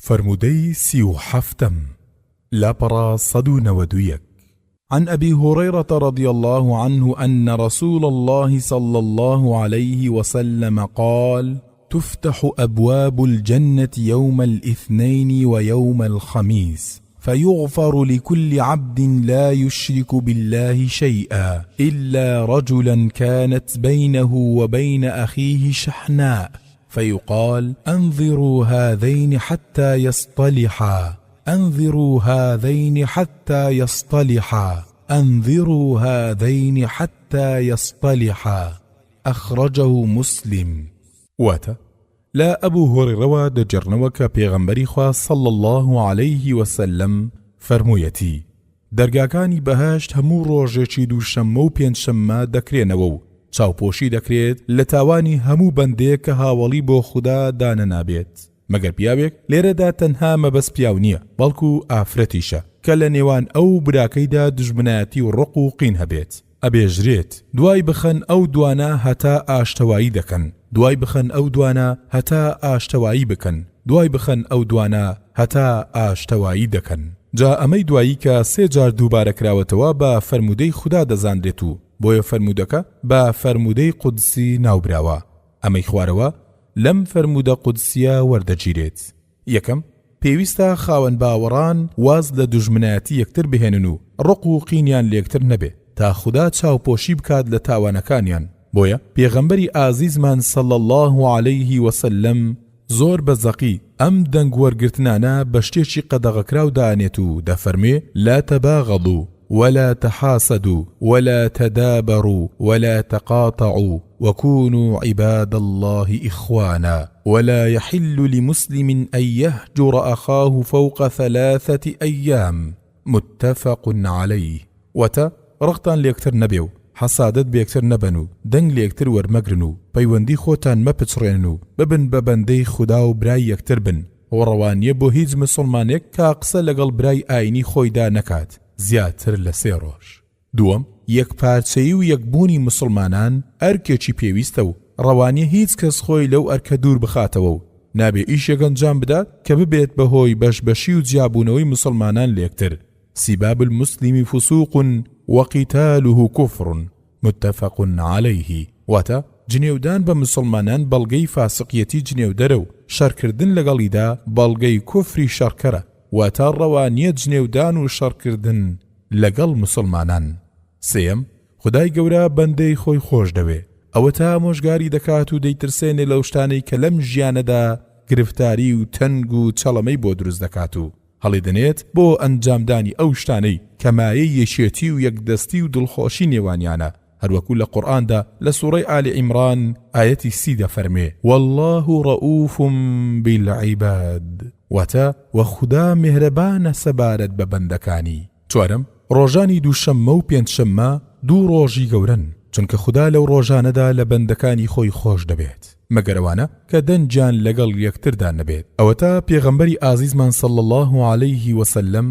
فەرموودەی 37 لاپەڕە 191. عن أبي هريرة رضي الله عنه أن رسول الله صلى الله عليه وسلم قال: تفتح أبواب الجنة يوم الاثنين ويوم الخميس فيغفر لكل عبد لا يشرك بالله شيئا إلا رجلا كانت بينه وبين أخيه شحناء فيقال أنظروا هذين حتى يصطلحا أنظروا هذين حتى يصطلحا أنظروا هذين حتى يصطلحا أخرجه مسلم. واتە، لە ئەبو هوڕەیڕەوە دەگێڕنەوە کە پێغەمبەری خوا صلی اللە علیه وسلم فەرموویەتی، دەرگاکانی بەهەشت هەموو ڕۆژێکی دووشەممە و پێنجشەممە دەکرێنەوە و چاوپۆشی دەکرێت لە تاوانی هەموو بەندەیەک کە هاوەڵی بۆ خودا دانەنابێت مەگەر پیاوێک، لێرەدا تەنها مەبەست پیاو نییە بەڵکو ئافرەتیشە، کە لە نێوان ئەو و براکەیدا دوژمنایەتی و ڕق و قین هەبێت. ئەبێژرێت، دوای بخەن ئەو دوانە هەتا ئاشتەوایی دەکەن، دوای بخەن ئەو دوانە هەتا ئاشتەوایی بکەن، دوای بخەن ئەو دوانە هەتا ئاشتەوایی دەکەن. جا ئەمەی دوایی کە سێ جار دووبارە کراوەتەوە بە فەرموودەی خودا دەزانرێت و بۆیە فەرموودەکە بە فەرموودەی قودسی ناوبراوە. ئەمەی خوارەوە لەم فەرموودە قودسیە وەردەگیرێت. یەکەم، پێویستە خاوەن باوەڕان واز لە دوژمنایەتی یەکتر بهێنن و ڕق و قینیان لێکتر نەبێ تا خودا چاوپۆشی بکات لە تاوانەکانیان، بۆیە پێغەمبەری ئازیزمان صلی اللە علیه وسلم زۆر بە زەقی ئەم دەنگ وەرگرتنانە بە شتێکی قەدەغەکراو دائەنێت و دەفەرموێ، لا تباغضوا ولا تحاسدوا ولا تدابروا ولا تقاطعوا وكونوا عباد الله إخوانا ولا يحل لمسلم أن يهجر أخاه فوق ثلاثة أيام متفق علیه واتە، ڕقتان لێکتر نەبێ و حەسادەت بەیەکتر نەبەن و دەنگ لەیەکتر وەرمەگرن و پەیوەندی خۆتان مەپچڕێنن و ببن بە بەندەی خودا و برای یەکتر بن و ڕەوا نیە بۆ هیچ مسوڵمانێک کە قسە لەگەڵ برای ئاینی خۆیدا نەکات زیاتر لە سێ ڕۆژ. دووەم، یەکپارچەیی و یەکبوونی موسڵمانان ئەرکێکی پێویستە و ڕەوانیە هیچ کەس خۆی لەو ئەرکە دوور بخاتەوە و نابێ ئیشێک ئەنجام بدات کە ببێت بە هۆی بەش بەشی و جیابوونەوەی موسڵمانان لەیەکتر، سباب المسلم فسوق وقتاله کفر، متفق علیه، واتە، جنێودان بە موسڵمانان بەڵگەی فاسقیەتی جنێودەرە و شەڕکردن لەگەڵیدا بەڵگەی کوفری شەڕکەرە، واتە ڕەوانیە جنێودان و شەڕکردن لەگەڵ موسڵمانان. سێیەم، خودای گەورە بەندەی خۆی خۆش دەوێ، ئەوەتا ئامۆژگاری دەکات و دەیترسێنێ لەو شتانەی کە لەم ژیانەدا گرفتاری و تەنگ و چەڵەمەی بۆ دروست دەکات و هەڵیدەنێت بۆ ئەنجامدانی ئەو شتانەی کە مایەی یەکێتی و یەکدەستی و دڵخۆشی نێوانیانە، هەروەکو لە قورئاندا لە سوڕەی ئالی عیمران ئایەتی سی دەفەرموێ، واللە رەئوف بالعباد، واتە، وە خودا مێهرەبانە سەبارەت بە بەندەکانی. چوارەم، ڕۆژانی دووشەممە و پێنجشەممە دوو ڕۆژی گەورەن، چونکە خودا لەو ڕۆژانەدا لە بەندەکانی خۆی خۆش دەبێت، مەگەر ئەوانە کە دەنگیان لەگەڵ یەکتردا نەبێت، ئەوەتا پێغەمبەری ئازیزمان صلی اللە علیه وسلم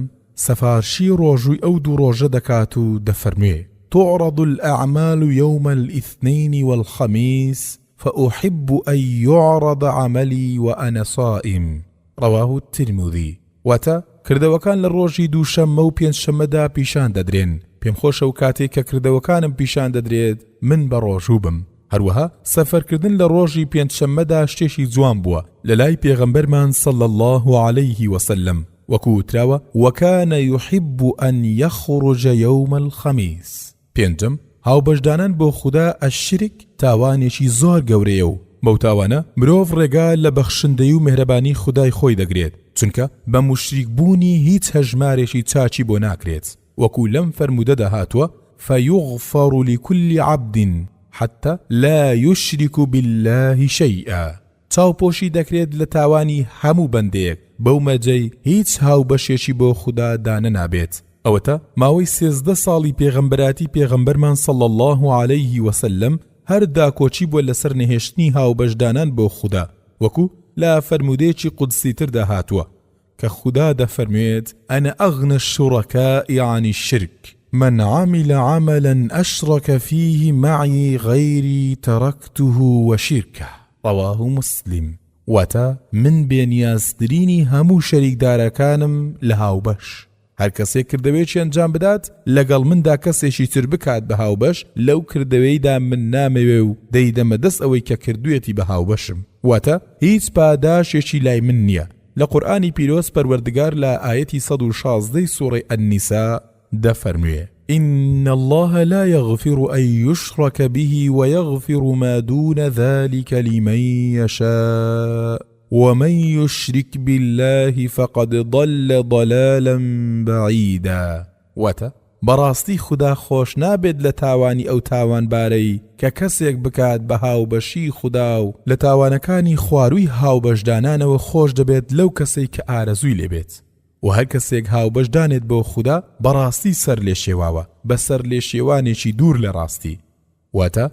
سەفارشی ڕۆژووی ئەو دوو ڕۆژە دەکات و دەفەرموێ، تعرض الاعمال یوم الاثنین والخمیس فاحب ان یعرض عملی وانا صائم، رواه الترمذی، واتە، کردەوەکان لە ڕۆژی دووشەممە و پێنجشەممەدا پیشان دەدرێن، پێم خۆشە و کاتێک کە کردەوەکانم پیشان دەدرێت من بە ڕۆژوو بم. هەروەها سەفەرکردن لە ڕۆژی پێنجشەممەدا شتێکی جوان بووە لەلای پێغەمبەرمان صلی اللە علیه وسلم، وەکو وتراوە، وکان یحب ان یخرج یوم الخمیس. پێنجەم، هاوبەشدانان بۆ خودا الشرک تاوانێکی زۆر گەورەیە و بەو تاوانە مرۆڤ ڕێگا لە بەخشندەیی و مێهرەبانی خودای خۆی دەگرێت، چونکە بە موشریک بوونی هیچ هەژمارێکی چاکی بۆ ناکرێت، وەکو لەم فەرموودەدا هاتووە، فیغفر لکل عبد حتی لا یشرک باللە شیئا، چاوپۆشی دەکرێت لە تاوانی هەموو بەندەیەک بەو مەرجەی هیچ هاوبەشێکی بۆ خودا دانەنابێت. ئەوەتا ماوەی 13 ساڵی پێغەمبەراتی پێغەمبەرمان صلی اللە علیه وسلم هەر داکۆکی بووە لەسەر نەهێشتنی هاوبەشدانان بۆ خودا وەکو لە فەرموودەیەکی قودسی تردا هاتووە کە خودا دەفەرموێت، انا اغنی الشرکاء عن الشرک من عمل عملا اشرک فیه معی غیری ترکته وشرکه، رواه مسلم. واتە، من بێنیازترینی هەموو شەریکدارەکانم لە هاوبەش. هەر کەسێک کردەوەیەکی ئەنجام بدات لەگەڵ مندا کەسێکی تر بکات بە هاوبەش لەو کردەوەیدا من نامەوێ و دەیدەمە دەست ئەوەی کە کردوویەتی بە هاوبەشم واتە هیچ پاداشێکی لای من نییە لە قورئانی پیرۆز پەروەردگار لە ئایەتی 116 ی سوڕەی النساء دەفەرموێ، ان اللە لا یغفر ان یشرک به ویغفر ما دون ذلک لمن یشاء ومن یشرک باللە فقد ضل ضلالا بعیدا، واتە، بەڕاستی خودا خۆش نابێت لە تاوانی ئەو تاوانبارەی کە کەسێک بکات بە هاوبەشی خودا و لە تاوانەکانی خوارووی هاوبەشدانانەوە خۆش دەبێت لەو کەسەی کە ئارەزووی لێ بێت. وە هەر کەسێک هاوبەش دانێت بۆ خودا بەڕاستی سەر لێشێواوە بە سەرلێشێوانێکی دوور لە ڕاستی. واتە،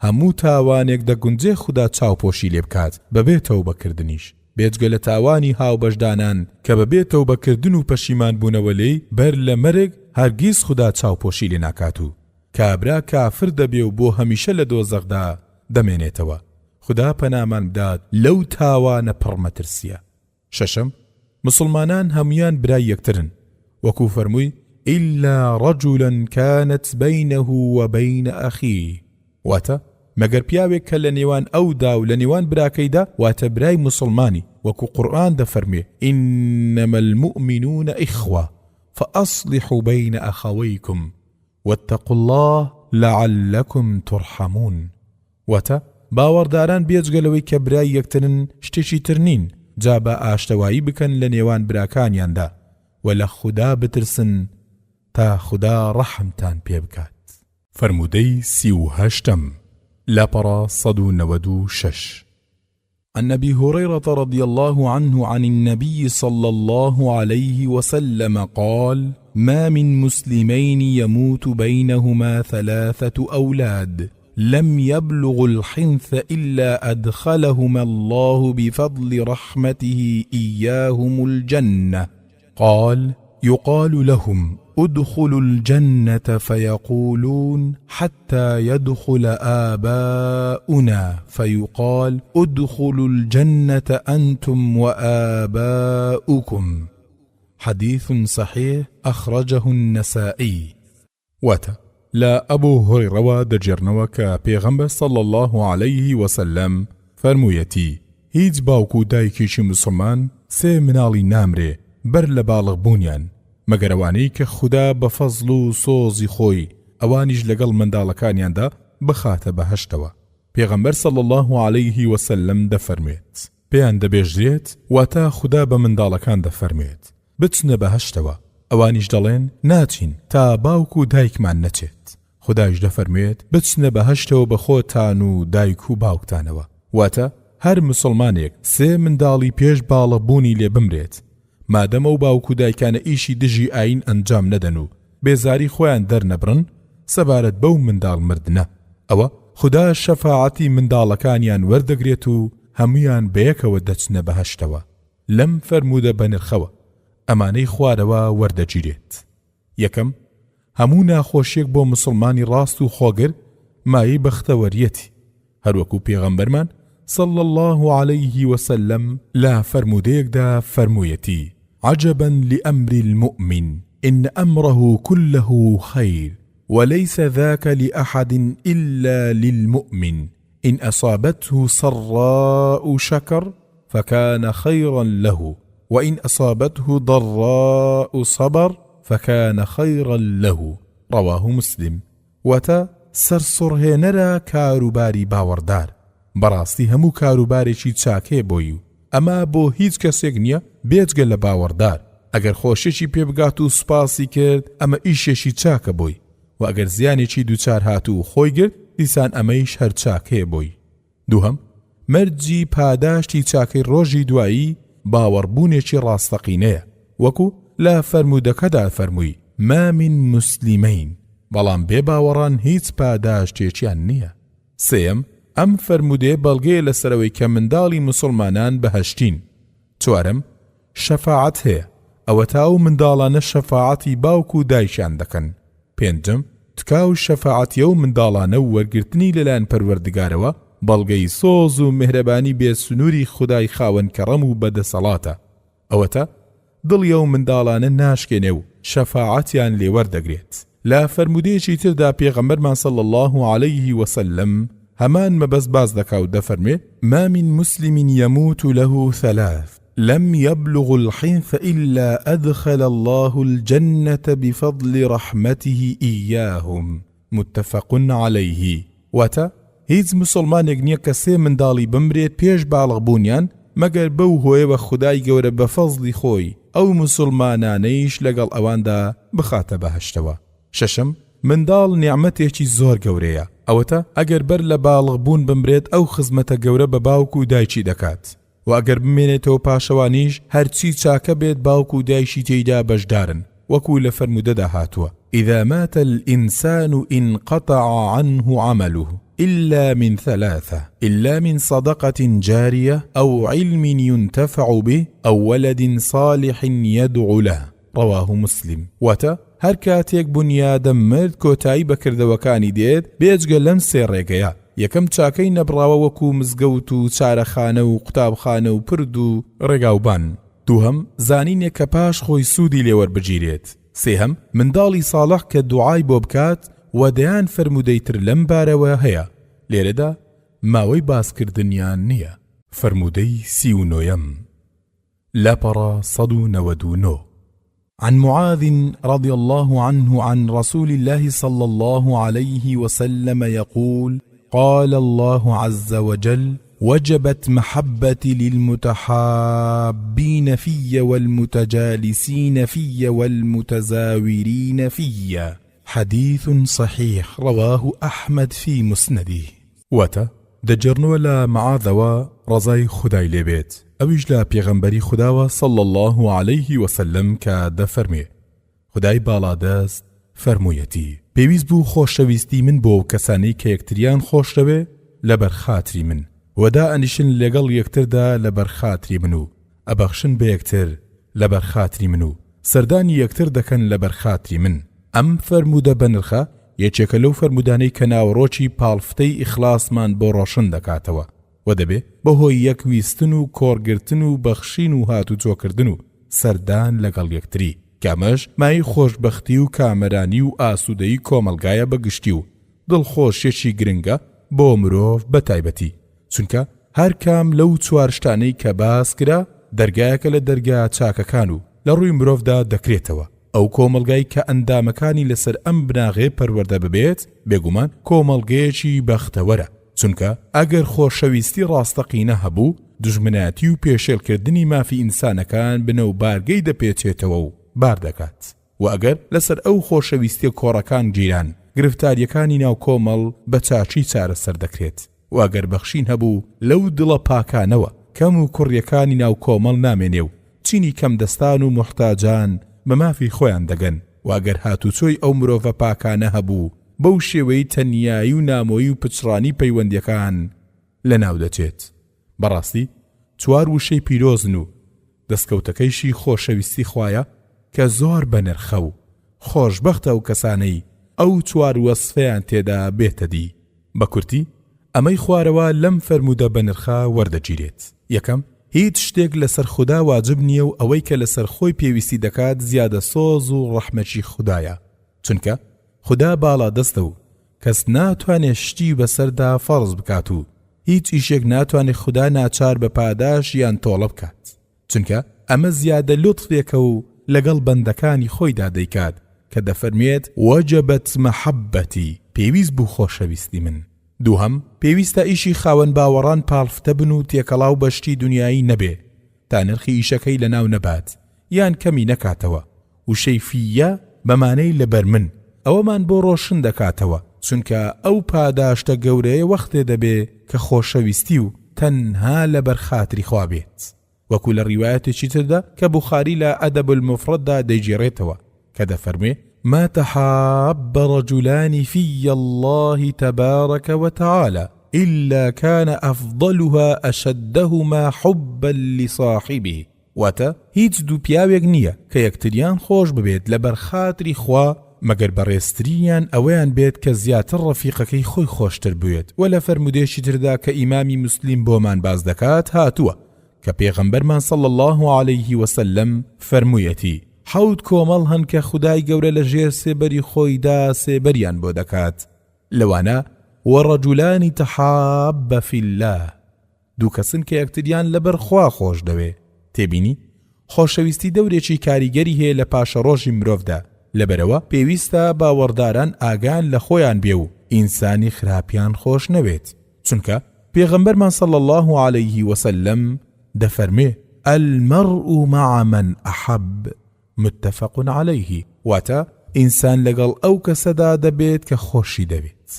هەموو تاوانێک دەگونجێ خودا چاوپۆشی لێ بکات بەبێ تەوبە کردنیش، بێجگە لە تاوانی هاوبەش دانان کە بەبێ تەوبە کردن و پەشیمان بوونەوە لێی بەر لە مەرگ هەرگیز خودا چاوپۆشی لێ ناکات و کابرا کافر دەبێ و بۆ هەمیشە لە دۆزەخدا دەمێنێتەوە خودا پەنامان بدات لەو تاوانە پڕ مەترسیە. شەشەم، موسڵمانان هەموویان برای یەکترن، وەکو فەرمووی، الا رجلا کانت بینه و بین اخیه، واتە، مەگەر پیاوێک کە لە نێوان ئەودا و لە نێوان براکەیدا، واتە برای موسڵمانی، وەکو قورئان دەفەرموێ، انما المومنون اخوە فاصلحوا بین اخویکم واتقوا اللە لعلکم ترحمون. واتە، باوەڕداران بێجگە لەوەی کە برای یەکترن شتێکی تر نین، جا با ئاشتەوایی بکەن لە نێوان براکانیاندا، وە لە خودا بترسن تا خودا ڕەحمتان پێ بکات. فەرموودەی 38ەم، لاپەڕە 196. عن ابی هریرە رضی اللە عنه عن النبی صلی اللە علیه وسلم قال ما من مسلمین یموت بینهما ثلاثة اولاد لم یبلغوا الحنث الا ادخلهما اللە بفضل رحمته ایاهم الجنة قال يقال لهم ادخلوا الجنة فيقولون حتى يدخل آباؤنا فيقال ادخلوا الجنة أنتم وآباؤكم حديث صحيح أخرجه النسائي. واتە، لە ئەبو هورەیڕەوە دەگێڕنەوە کە پێغەمبەر صلی اللە علیه وسلم فەرموویەتی، هیچ باوک و دایکێکی موسڵمان سێ مناڵی نامرێ بەر لە باڵغ بوونیان، مەگەر ئەوانەی کە خودا بە فەزڵ و سۆزی خۆی ئەوانیش لەگەڵ منداڵەکانیاندا بخاتە بەهەشتەوە. پێغەمبەر صلی اللە علیه وسلم دەفەرموێت، پێیان دەبێژرێت، واتە خودا بە منداڵەکان دەفەرموێت، بچنە بەهەشتەوە، ئەوانیش دەڵێن، ناچین تا باوک و دایکمان نەچێت، خودایش دەفەرموێت، بچنە بەهەشتەوە بە خۆتان و دایک و باوکتانەوە، واتە، هەر موسڵمانێک سێ منداڵی پێش باڵغ بوونی لێ بمرێت، مادەم ئەو باوک و دایکانە ئیشی دژی ئایین ئەنجام نەدەن و بێزاری خۆیان دەرنەبڕن سەبارەت بەو منداڵ مردنە، ئەوە خودا شەفاعەتی منداڵەکانیان وەردەگرێت و هەموویان بەیەکەوە دەچنە بەهەشتەوە. لەم فەرموودە بەنرخەوە ئەمانەی خوارەوە وەردەگیرێت، یەکەم، هەموو ناخۆشیەک بۆ موسڵمانی ڕاست و خۆگر مایەی بەختەوەریەتی، هەروەکو پێغەمبەرمان، صلی اللە علیه وسلم، لە فەرموودەیەکدا فەرموویەتی، عجبا لامر المومن ان امره کله خیر وليس ذاک لاحد الا للمومن ان اصابته سراء شکر فکان خیرا له وان اصابته ضراء صبر فکان خیرا له رواه مسلم واتە، سەرسوڕهێنەرە کاروباری باوەڕدار، بەڕاستی هەموو کاروبارێکی چاکەیە بۆی و ئەمە بۆ هیچ کەسێک نییە بێجگە لە باوەڕدار، ئەگەر خۆشیەکی پێ بگات و سوپاسی کرد ئەمە ئیشێکی چاکە بۆی، وە ئەگەر زیانێکی دووچار هات و خۆی گرت دیسان ئەمەیش هەر چاکەیە بۆی. دووهەم، مەرجی پاداشتی چاکەی ڕۆژی دوایی باوەڕبوونێکی ڕاستەقینەیە، وەکو لە فەرموودەکەدا فەرمووی، ما من مسلمین، بەڵام بێ باوەڕان هیچ پاداشتێکیان نییە. سێیەم، ئەم فەرموودەیە بەڵگەیە لەسەر ئەوەی کە منداڵی موسڵمانان بەهەشتین. چوارەم، شەفاعەت هەیە، ئەوەتا ئەو منداڵانە شەفاعەتی باوک و دایکیان دەکەن. پێنجەم، تکا و شەفاعەتی ئەو منداڵانە و وەرگرتنی لەلایەن پەروەردگارەوە. بەڵگەی سۆز و میهرەبانی بێ سنووری خودای خاوەن کەڕەم و بەدەسەڵاتە. ئەوەتا دڵی ئەو منداڵانە ناشکێنێ و شەفاعەتیان لێ وەردەگرێت. لە فەرموودەیەکی تردا پێغەمبەرمان صلی اللە علیه وسلم هەمان مەبەست باس دەکا و دەفەرموێ، ما من مسلم یموت له ثلاث لم یبلغ الحنث الا ادخل اللە الجنە بفضل رحمته ایاهم، متفق علیه، واتە، هیچ موسڵمانێک نیە کە سێ منداڵی بمرێت پێش باڵغ بوونیان مەگەر بەو هۆیەوە خودای گەورە بە فەزڵی خۆی ئەو موسڵمانانەیش لەگەڵ ئەواندا بخاتە بەهەشتەوە. شەشەم، منداڵ نیعمەتێکی زۆر گەورەیە، ئەوەتا ئەگەر بەر لە باڵغ بوون بمرێت ئەو خزمەتە گەورە بە باوک و دایکی دەکات، وە ئەگەر بمێنێتەوە پاشەوانیش هەرچی چاکە بێت باوک و دایکی تێیدا بەشدارن وەکو لە فەرموودەدا هاتووە، اذا مات الانسان انقطع عنه عمله الا من ثلاثە، الا من صدقە جاریە او علم ينتفع به او ولد صالح يدعو له، رواه مسلم. واتە، هەر کاتێک بنیادەم مرد کۆتایی بە کردەوەکانی دێت بێجگە لەم سێ ڕێگەیە، یەکەم چاکەی نەبڕاوە وەکو مزگەوت و چارەخانە و قوتابخانە و پرد و ڕێگاوبان، دووهەم زانینێک کە پاش خۆی سوودی لێ وەربگیرێت، سێهەم منداڵی ساڵح کە دوعای بۆ بکات، وە دەیان فەرموودەی تر لەم بارەوە هەیە لێرەدا ماوەی باسکردنیان نییە. فەرموودەی 39. لاپەڕە 199. عن معاذ رضي الله عنه عن رسول الله صلى الله عليه وسلم يقول قال الله عز وجل وجبت محبتي للمتحابين في والمتجالسين في والمتزاورين في حدیث صحیح رواه احمد فی مسنده. واتە، دەگێڕنەوە لە معاذەوە ڕەزای خودای لێ بێت ئەویش لە پێغەمبەری خوداوە صلی اللە علیه وسلم کە دەفەرموێ، خودای باڵادەست فەرموویەتی، پێویست بوو خۆشەویستی من بۆ ئەو کەسانەی کە یەکتریان خۆشدەوێ لەبەر خاتری من، وە دائەنیشن لەگەڵ یەکتردا لەبەر خاتری من و ئەبەخشن بە یەکتر لەبەر خاتری من و سەردانی یەکتر دەکەن لەبەر خاتری من. ئەم فەرموودە بەنرخە یەکێکە لەو فەرموودانەی کە ناوەڕۆکی پاڵفتەی ئیخلاسمان بۆ ڕۆشن دەکاتەوە و دەبێ بەهۆی یەک ویستن و کۆڕگرتن و بەخشین و هاتوچۆکردن و سەردان لەگەڵ یەکتری کە ئەمەش مایەی خۆشبەختی و کامەرانی و ئاسوودەیی کۆمەڵگایە بە گشتی و دڵخۆشیەکی گرنگە بۆ مرۆڤ بە تایبەتی چونکە هەر کام لەو چوار شتانەی کە باس کرا دەرگایەکە لە دەرگا چاکەکان و لە ڕووی مرۆڤدا دەکرێتەوە، ئەو کۆمەڵگای کە ئەندامەکانی لەسەر ئەم بناغەیە پەروەردە ببێت بێگومان کۆمەڵگەیەکی بەختەوەرە، چونکە ئەگەر خۆشەویستی ڕاستەقینە هەبوو دوژمنایەتی و پێشێلکردنی مافی ئینسانەکان بنەو بارگەی دەپێچێتەوە و بار دەکات. وە ئەگەر لەسەر ئەو خۆشەویستیە کۆڕەکان گیران، گرفتاریەکانی ناو کۆمەڵ بە چاکی چارەسەر دەکرێت، وە ئەگەر بەخشین هەبوو لەو دڵە پاکانەوە کەم و کوڕیەکانی ناو کۆمەڵ نامێنێ و چینی کەمدەستان و موحتاجان بە مافی خۆیان دەگەن، وە ئەگەر هاتوچۆی ئەو مرۆڤە پاکانە هەبوو بەو شێوەی تەنیایی و نامۆیی و پچڕانی پەیوەندیەکان لەناو دەچێت. بەڕاستی چوار وشەی پیرۆزن و دەستکەوتەکەیشی خۆشەویستی خوایە کە زۆر بەنرخە و خۆشبەختە ئەو کەسانەی ئەو چوار وەسفەیان تێدا بێتە دی. بە کورتی ئەمەی خوارەوە لەم فەرموودە بەنرخە وەردەگیرێت، یەکەم، هیچ شتێک لەسەر خودا واجب نییە و ئەوەی کە لەسەر خۆی پێویستی دەکات زیادە سۆز و ڕەحمەکی خودایە چونکە خودا باڵادەستە و کەس ناتوانێت شتی بەسەردا فەرز بکات و هیچ ئیشێک ناتوانێت خودا ناچار بە پاداش یان تۆڵە بکات چونکە ئەمە زیادە لوتفێکە و لەگەڵ بەندەکانی خۆیدا دەیکات کە دەفەرموێت، وجبت محبتی، پێویست بوو خۆشەویستی من. دووهەم، پێویستە ئیشی خاوەن باوەڕان پاڵفتە بن و تێکەڵاو بە شتی دونیایی نەبێ تا نرخی ئیشەکەی لەناو نەبات یان کەمی نەکاتەوە، وشەی فییە بە مانای لەبەر من، ئەوەمان بۆ ڕۆشن دەکاتەوە، چونکە ئەو پاداشتە گەورەیە وەختێ دەبێ کە خۆشەویستی و تەنها لەبەر خاتری خوا بێت. وەکو لە ڕیوایەتێکی تردا کە بوخاری لە ئەدەب المفرد دا دەیگێڕێتەوە کە دەفەرموێ، ما تحاب رجلان في الله تبارک وتعالی الا کان افضلها اشدهما حبا لصاحبه، واتە، هیچ دوو پیاوێک نییە کە یەکتریان خۆش بوێت لەبەر خاتری خوا. مەگەر بەڕێزترینیان ئەوەیان بێت کە زیاتر ڕەفیقەکەی خۆی خۆشتر بوێت، وە لە فەرموودەیەکی تردا کە ئیمامی موسلیم بۆمان باس دەکات هاتووە کە پێغەمبەرمان صلی اللە علیه وسلم فەرموویەتی، حەوت کۆمەڵ هەن کە خودای گەورە لە ژێر سێبەری خۆیدا سێبەریان بۆ دەکات لەوانە، ورجلان تحابا فی اللە، دوو کەسن کە یەکتریان لەبەر خوا خۆش دەوێ. تێبینی، خۆشەویستی دەورێکی کاریگەری هەیە لە پاشەڕۆژی مرۆڤدا، لەبەرئەوە پێویستە باوەڕداران ئاگایان لە خۆیان بێ و ئینسانی خراپیان خۆش نەوێت، چونکە پێغەمبەرمان صلی اللە علیه وسلم دەفەرموێ، المرء مع من احب، متفق علیه، واتە، ئینسان لەگەڵ ئەو کەسەدا دەبێت کە خۆشی دەوێت.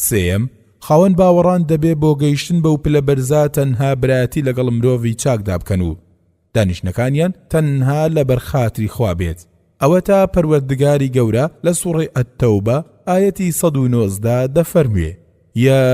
سێیەم، خاوەن باوەڕان دەبێ بۆ گەیشتن بەو پلە بەرزە تەنها برایەتی لەگەڵ مرۆڤی چاکدا بکەن و دانیشتنەکانیان تەنها لەبەر خاتری خوا بێت، ئەوەتا پەروەردگاری گەورە لە سوڕەی التوبە ئایەتی 119 دەفەرموێ، یا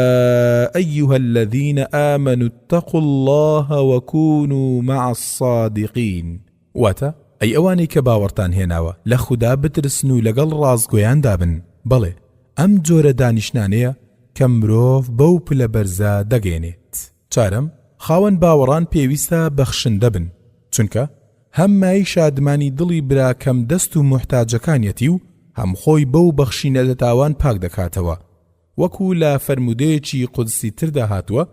ایها الذین آمنوا اتقوا اللە وکونوا مع الصادقین. واتە، ئەی ئەوانەی کە باوەڕتان هێناوە، لە خودا بترسن و لەگەڵ ڕاستگۆیاندا بن، بەڵێ، ئەم جۆرە دانیشتنانەیە کە مرۆڤ بەو پلە بەرزە دەگەیەنێت. چارەم، خاوەن باوەڕان پێویستە بەخشندە بن، چونکە هەم مایەی شادمانی دڵی برا کەم دەست و موحتاجەکانیەتی و هەم خۆی بەو بەخشینە لە تاوان پاک دەکاتەوە، وەکو لە فەرموودەیەکی قودسی تردا هاتووە،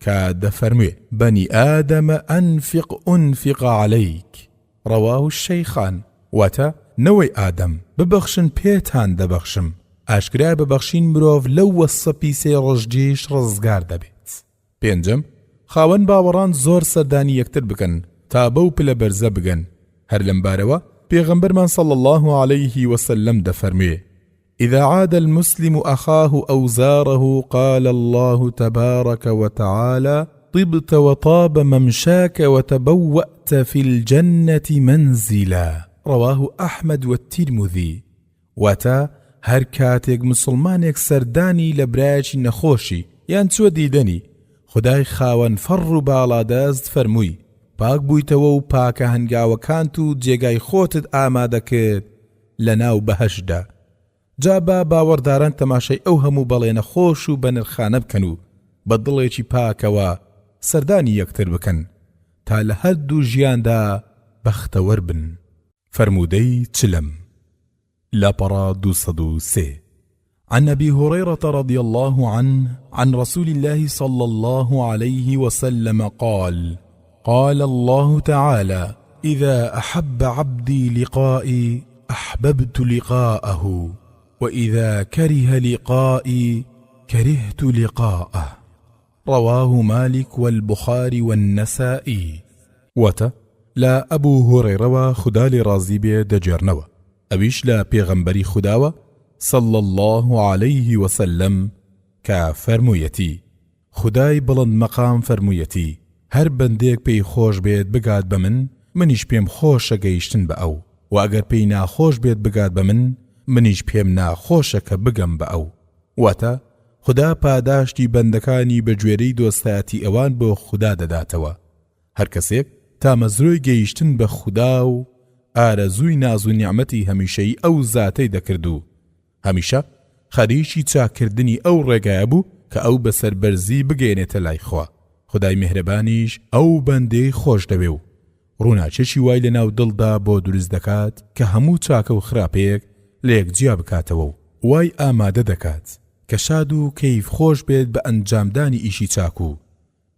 کە دەفەرموێ، بنی آدم انفق انفق علیک، رواه الشیخان، واتە، نەوەی ئادەم، ببەخشن پێتان دەبەخشم، ئاشکرایە بە بەخشین مرۆڤ لەو وەسفە پیسەی ڕژدیش ڕزگار دەبێت. پێنجەم، خاوەن باوەڕان زۆر سەردانی یەکتر بکەن تا بەو پلە بەرزە بگەن، هەر لەم بارەوە پێغەمبەرمان صلی اللە علیه وسلم دەفەرموێ، اذا عاد المسلم اخاه او زاره قال اللە تبارک وتعالی طبت وطاب ممشاک وتبوأت فی الجنة منزلا رواه احمد والترمذی واتە، هەر کاتێک موسڵمانێک سەردانی لە برایەکی نەخۆشی یان چووە دیدەنی، خودای خاوەن فەڕ و باڵادەست فەرمووی، پاک بوویتەوە و پاکە هەنگاوەکانت و جێگای خۆتت ئامادە کرد لەناو بەهەشتدا. جا با باوەڕداران تەماشای ئەو هەموو بەڵێنە خۆش و بەنرخانە بکەن و بە دڵێکی پاکەوە سەردانی یەکتر بکەن تا لە هەردوو ژیاندا بەختەوەر بن. فەرموودەی چلەم، لاپەڕە 203. عن ابی هریرە رضی اللە عنه عن رسول اللە صلی اللە علیه وسلم قال قال اللە تعالی اذا احب عبدی لقائی احببت لقاءه واذا کره لقائی کرهت لقاءه رواه مالک والبخاری والنسائی. واتە، لە ئەبو هورەیرەوە خودا لێ ڕازی بێ دەگێڕنەوە ئەویش لە پێغەمبەری خوداوە صلی اللە علیه وسلم کە فەرموویەتی، خودای بڵند مەقام فەرموویەتی، هەر بەندەیەک پێی خۆش بێت بگات بە من منیش پێم خۆشە گەیشتن بە ئەو، وە ئەگەر پێی ناخۆش بێت بگات بە من منیش پێم ناخۆشە کە بگەم بە ئەو. واتە، خودا پاداشتی بەندەکانی بە گوێرەی دۆستایەتی ئەوان بۆ خودا دەداتەوە. هەر کەسێک تامەزرۆی گەیشتن بە خودا و ئارەزووی ناز و نیعمەتی هەمیشەیی ئەو زاتەی دەکرد و هەمیشە خەریکی چاککردنی ئەو ڕێگایە بوو کە ئەو بە سەربەرزی بگەیەنێتە لای خوا، خودای میهرەبانیش ئەو بەندەی خۆش دەوێ و ڕووناکیەکی وای لە ناو دڵدا بۆ دروست دەکات کە هەموو چاکە و خراپەیەک لە یەک جیا بکاتەوە و وای ئامادە دەکات کە شاد و کەیف خۆش بێت بە ئەنجامدانی ئیشی چاک و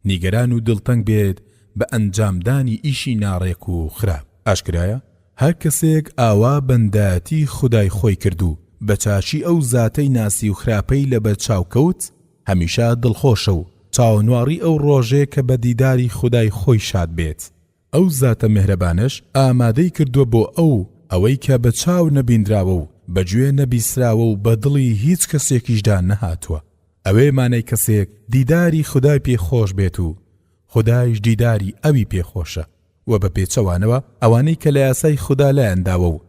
نیگەران و دڵتەنگ بێت بە ئەنجامدانی ئیشی ناڕێک و خراپ. ئاشکرایە هەر کەسێک ئاوا بەندایەتی خودای خۆی کرد و بە چاکی ئەو زاتەی ناسی و خراپەی لەبەر چاو کەوت هەمیشە دڵخۆشە و چاوەنواڕی ئەو ڕۆژەیە کە بە دیداری خودای خۆی شاد بێت. ئەو زاتە میهرەبانەش ئامادەی کردووە بۆ ئەو ئەوەی کە بە چاو نەبینراوە و بە گوێ نەبیسراوە و بە دڵی هیچ کەسێکیشدا نەهاتووە. ئەوێ مانای کەسێک دیداری خودای پێ خۆش بێت و خودایش دیداری ئەوی پێ خۆشە وە بە پێچەوانەوە ئەوانەی کە لە یاسای خودا لایان داوە و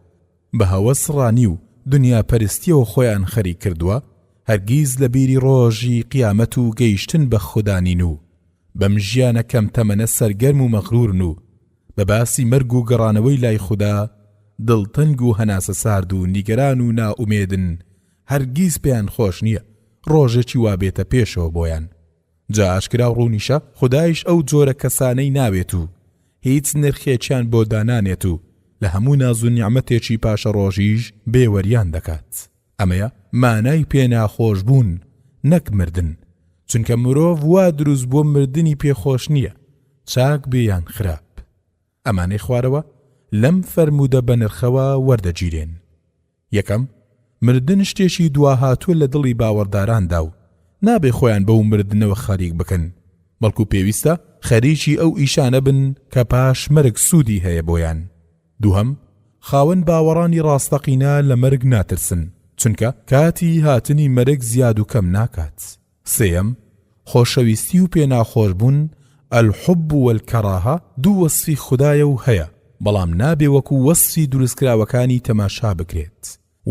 بە هەوەس ڕانی و دنیا پەرستیەوە خۆیان خەریک کردووە هەرگیز لە بیری ڕۆژی قیامەت و گەیشتن بە خودا نین و بەم ژیانە کەم تەمەنە سەرگەرم و مەغرورن و بە باسی مەرگ و گەڕانەوەی لای خودا. دڵتەنگ و هەناسەسارد و نیگەران و نائومێدن، هەرگیز پێیان خۆش نییە ڕۆژێکی وا بێتە پێشەوە بۆیان. جا ئاشکرا و ڕوونیشە خودایش ئەو جۆرە کەسانەی ناوێت و هیچ نرخێکیان بۆ دانانێت و لە هەموو ناز و نیعمەتێکی پاشەڕۆژیش بێوەریان دەکات. ئەمەیە مانای پێ ناخۆش بوون نەک مردن، چونکە مرۆڤ وا دروست بووە مردنی پێ خۆش نییە چاک بێ یان خراپ. ئەمانەی خوارەوە لەم فەرموودە بەنرخەوە وەردەگیرێن. یەکەم، مردن شتێکی دواهاتووە لە دڵی باوەڕداراندا و نابێ خۆیان بەو مردنەوە خەریک بکەن، بەڵکو پێویستە خەریکی ئەو ئیشانە بن کە پاش مەرگ سوودی هەیە بۆیان. دووهەم، خاوەن باوەڕانی ڕاستەقینە لە مەرگ ناترسن، چونکە کاتی هاتنی مەرگ زیاد و کەم ناکات. سێیەم، خۆشەویستی و پێناخۆشبوون، الحب والکراهە، دوو وەسفی خودایە و هەیە، بەڵام نابێ وەکو وەسفی دروستکراوەکانی تەماشا بکرێت،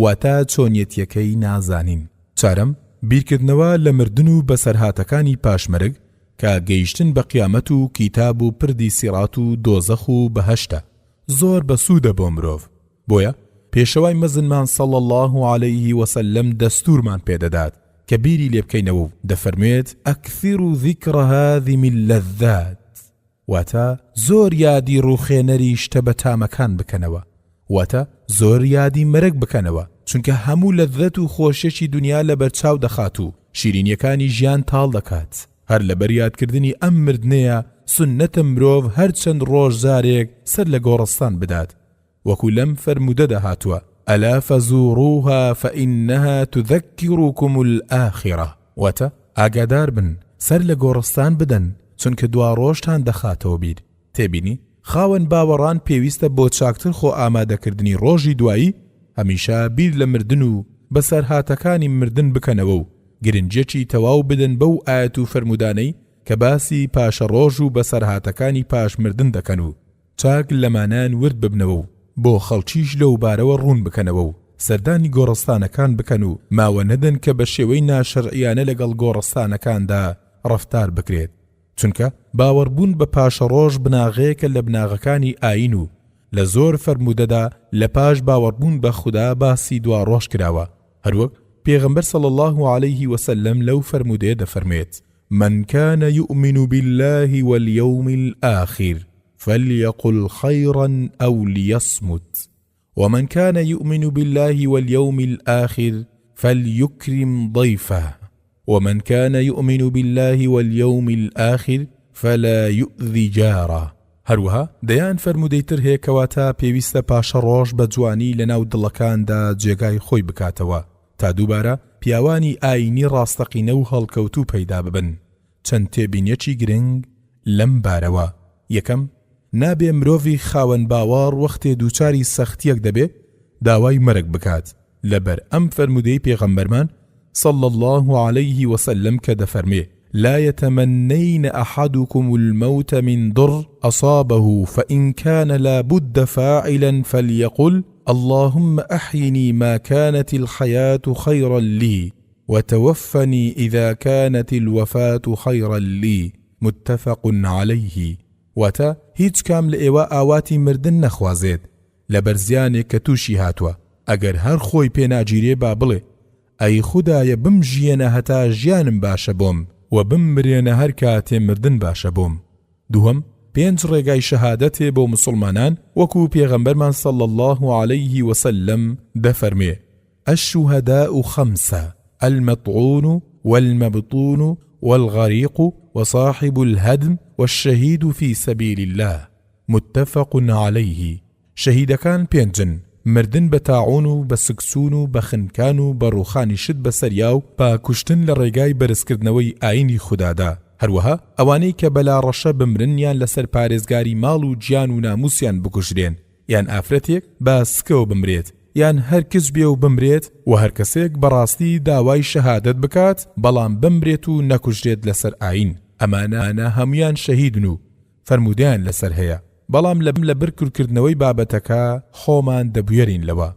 واتە چۆنیەتیەکەی نازانین. چارەم، بیرکردنەوە لە مردن و بەسەرهاتەکانی پاش مەرگ، کە گەیشتن بە قیامەت و کیتاب و پردی سیڕات و دۆزەخ و بەهەشتە، زۆر بەسوودە بۆ مرۆڤ، بۆیە پێشەوای مەزنمان صلی اللە علیه وسلم دەستوورمان پێدەدات کە بیری لێ بکەینەوە و دەفەرموێت، اکثروا ذکر هاذم اللذات، واتە، زۆر یادی ڕووخێنەری شتە بەتامەکان بکەنەوە، واتە، زۆر یادی مەرگ بکەنەوە، چونکە هەموو لەززەت و خۆشیەکی دونیا لەبەرچاو دەخات و شیرینیەکانی ژیان تاڵ دەکات، هەر لەبەر یادکردنی ئەم مردنەیە سوننەتە مرۆڤ هەر چەند ڕۆژ جارێک سەر لە گۆڕستان بدات، وەکو لەم فەرموودەدا هاتووە، الا فزوروها فانها تذکرکم الاخرە، واتە، ئاگادار بن سەر لە گۆڕستان بدەن چونکە دواڕۆژتان دەخاتەوە بیر. تێبینی، خاوەن باوەڕان پێویستە بۆ چاکتر خۆ ئامادەکردنی ڕۆژی دوایی هەمیشە بیر لە مردن و بەسەرهاتەکانی مردن بکەنەوە و گرنگیەکی تەواو بدەن بەو ئایەت و فەرموودانەی کە باسی پاشەڕۆژ و بەسەرهاتەکانی پاش مردن دەکەن و چاک لە مانایان ورد ببنەوە و بۆ خەڵکیش لەو بارەوە ڕوون بکەنەوە و سەردانی گۆڕستانەکان بکەن و ماوە نەدەن کە بە شێوەی ناشەرعیانە لەگەڵ گۆڕستانەکاندا ڕەفتار بکرێت چونکە باوەڕبوون بە پاشەڕۆژ بناغەیەکە لە بناغەکانی ئایین و لە زۆر فەرموودەدا لە پاش باوەڕبوون بە خودا باسی دواڕۆژ کراوە هەروەک پێغەمبەر صلی اللە علیه وسلم لەو فەرموودەیە دەفەرموێت من کان یومن باللە والیوم الآخر فلیقل خیرا او لیصمت ومن کان یومن باللە والیوم الآخر فلیکرم ضیفه ومن کان یومن باللە والیوم الآخر فلا یؤذی جارە. هەروەها دەیان فەرموودەی تر هەیە کەواتە پێویستە پاشەڕۆژ بە جوانی لەناو دڵەکاندا جێگای خۆی بکاتەوە تا دووبارە پیاوانی ئایینی ڕاستەقینە و هەڵکەوتوو پەیدا ببن. چەند تێبینیەکی گرنگ لەم بارەوە، یەکەم، نابێ مرۆڤی خاوەن باوەڕ وەختێ دووچاری سەختیەک دەبێ داوای مەرگ بکات، لەبەر ئەم فەرموودەی پێغەمبەرمان، صلی اللە علیه وسلم، کە دەفەرموێ، لا یتمنین احدکم الموت من ضر اصابه فان کان لا بد فاعلا فلیقل اللهم احینی ما کانت الحیاة خیرا لی وتوفنی اذا کانت الوفاة خیرا لی، متفق علیه، واتە، هیچ کام لە ئێوە ئاواتی مردن نەخوازێت لەبەر زیانێک کە تووشی هاتووە، ئەگەر هەر خۆی پێ ناگیرێ با بڵێ، ئەی خودایە بمژیەنە هەتا ژیانم باشە بۆم وە بممرێنە هەر کاتێ مردن باشە بۆم. دووهەم، پێنج ڕێگای شەهادەت هەیە بۆ موسوڵمانان وەکو پێغەمبەرمان صلی اللە علیه وسلم دەفەرموێ، الشهداء خمسە، المطعون والمبطون والغریق وصاحب الهدم والشهید فی سبیل اللە، متفق علیه. شەهیدەکان پێنجن، مردن بە تاعوون و بە سکچوون و بە خنکان و بە ڕووخانی شت بە سەریا و بە کوشتن لە ڕێگای بەرزکردنەوەی ئایینی خودادا، هەروەها ئەوانەی کە بە لاڕەشە بمرن یان لەسەر پارێزگاری ماڵ و گیان و نامووسیان بکوژرێن، یان ئافرەتێک بە سکەوە بمرێت، یان هەر کچ بێ و بمرێت، وە هەر کەسێک بەڕاستی داوای شەهادەت بکات بەڵام بمرێت و نەکوژرێت لەسەر ئایین، ئەمانە هەموویان شەهیدن و فەرموودەیان لەسەر هەیە. بەڵام لە لەبر کورتکردنەوەی بابەتەکە خۆمان دەبوێرین لەوە.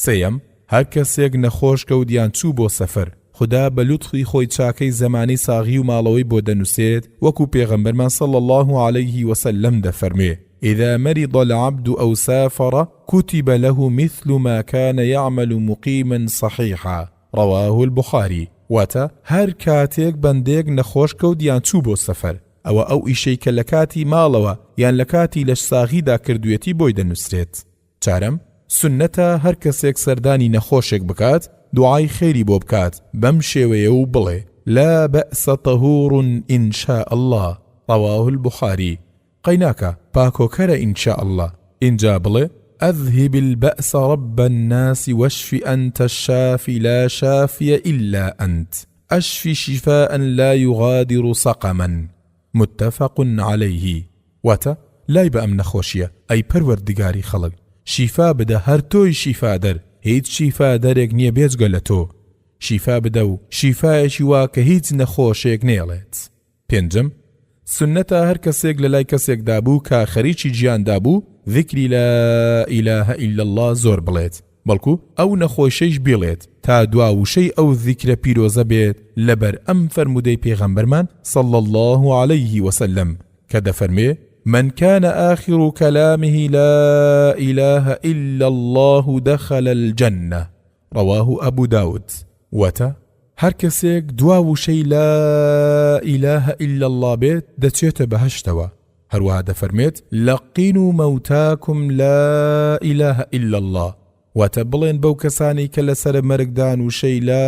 سێیەم، هەر کەسێک نەخۆش کەوت یان چوو بۆ سەفەر، خودا بە لوتفی خۆی چاکەی زەمانەی ساغی و ماڵەوەی بۆ دەنووسێت، وەکو پێغەمبەرمان صلی اللە علیه وسلم دەفەرموێ، اذا مرض العبد او سافر کتب له مثل ما کان یعمل مقیما صحیحا رواه البخاری واتە، هەر کاتێک بەندەیەک نەخۆش کەوت یان چوو بۆ سەفەر ئەوە ئەو ئیشەی کە لە کاتی ماڵەوە یان لە کاتی لەشساغیدا کردوویەتی بۆی دەنووسرێت. چارەم، سوننەتە هەر کەسێک سەردانی نەخۆشێک بکات دوعای خێری بۆ بکات بەم شێوەیە و بڵێ، لا بەئس طهور ان شاء اللە، رواه البخاری، قەیناکە پاکۆکەرە ان شاء اللە، ئینجا بڵێ، اذهب الباس رب الناس واشف انت الشافی لا شافی الا انت اشف شفاء لا یغادر سقما، متفق علیه، واتە، لای بە ئەم نەخۆشیە ئەی پەروەردگاری خەڵک شیفا بدە هەر تۆی شیفادەر هیچ شیفادەرێک نیە بێجگە لە تۆ شیفا بدە و شیفایەکی وا کە هیچ نەخۆشێک نەیەڵێت. پێنجەم، سوننەتە هەر کەسێک لە لای کەسێکدا بوو کە خەریکی گیاندا بوو زیکری لا الە الا اللە زۆر بڵێت بەڵکو ئەو نەخۆشەیش بیڵێت تا دوا وشەی ئەو زیکرە پیرۆزە بێت لەبەر ئەم فەرموودەی پێغەمبەرمان صلی اللە علیه وسلم کە دەفەرموێ، من کان آخر کلامه لا الە الا اللە دخل الجنە، رواه ابو داود، واتە، هەر کەسێک دوا وشەی لا الە الا اللە بێت دەچێتە بەهەشتەوە، هەروەها دەفەرموێت، لقنوا موتاکم لا الە الا اللە، واتە بڵێن بەو کەسانەی کە لەسەرە مەرگدان وشەی لا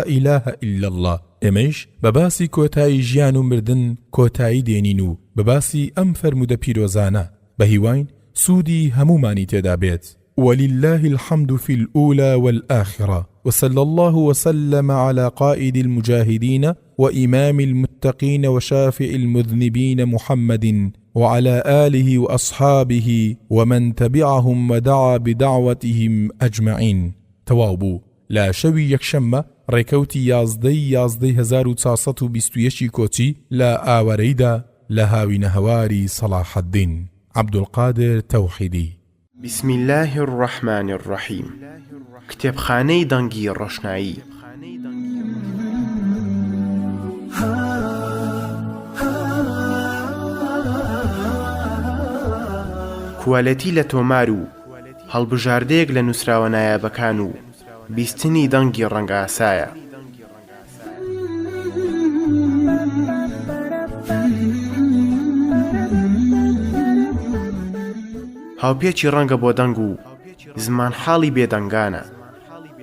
الە الا اللە، ئێمەیش بە باسی کۆتایی ژیان و مردن کۆتایی دێنین و بە باسی ئەم فەرموودە پیرۆزانە، بە هیواین سوودی هەموومانی تێدا بێت. وللە الحمد فی الاولی والآخرە وصلی اللە وسلم علی قائد المجاهدین وإمام المتقین وشافع المذنبین محمد وعلی آله وأصحابه ومن تبعهم ودعا بدعوتهم اجمعین تەواو بوو لە شەوی یەکشەممە ڕێکەوتی 11 ی 11 1421 کۆچی لە ئاوارەیدا لە هاوینەهەواری سەڵاحەدین عەبدولقادر تەوحیدی. بسم اللە الرحمن الرحیم کتێبخانەی دەنگی ڕۆشنایی. کوالێتی لە تۆمار و هەڵبژاردەیەک لە نووسراوە نایابەکان و بیستنی دەنگی ڕەنگئاسایە. هاوپێچی ڕەنگە بۆ دەنگ و زمانحاڵی بێدەنگانە.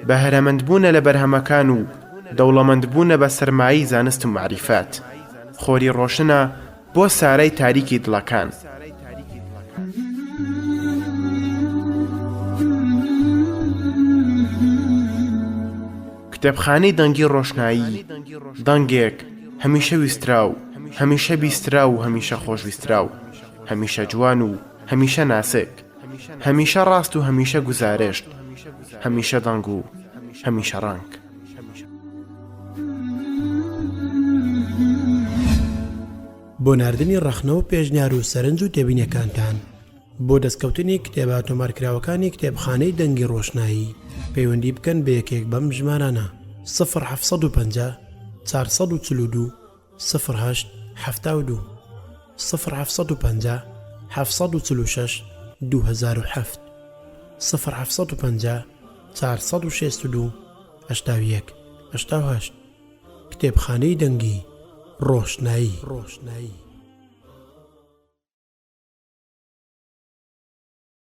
بەهرەمەندبوونە لە بەرهەمەکان و دەوڵەمەندبوونە بە سەرمایەی زانست و مەعریفەت. خۆری ڕۆشنە بۆ سارای تاریکی دڵەکان. کتێبخانەی دەنگی ڕۆشنایی، دەنگێک، هەمیشە ویستراو، هەمیشە بیستراو و هەمیشە خۆشویستراو، هەمیشە جوان و هەمیشە ناسک، هەمیشە ڕاست و هەمیشە گوزارشت، هەمیشە دەنگ و هەمیشە ڕەنگ. بۆ ناردنی ڕەخنە و پێشنیار و سەرنج و تێبینیەکانتان بۆ دەستکەوتنی کتێبە تۆمارکراوەکانی کتێبخانەی دەنگی ڕۆشنایی پەیوەندی بکەن بە یەکێک بەم ژمارانە، سفر 750 442 سفر هەشت 72 سفر 750 746 2007 سفر 750 462 81 88 کتێبخانەی دەنگی ڕۆشنایی.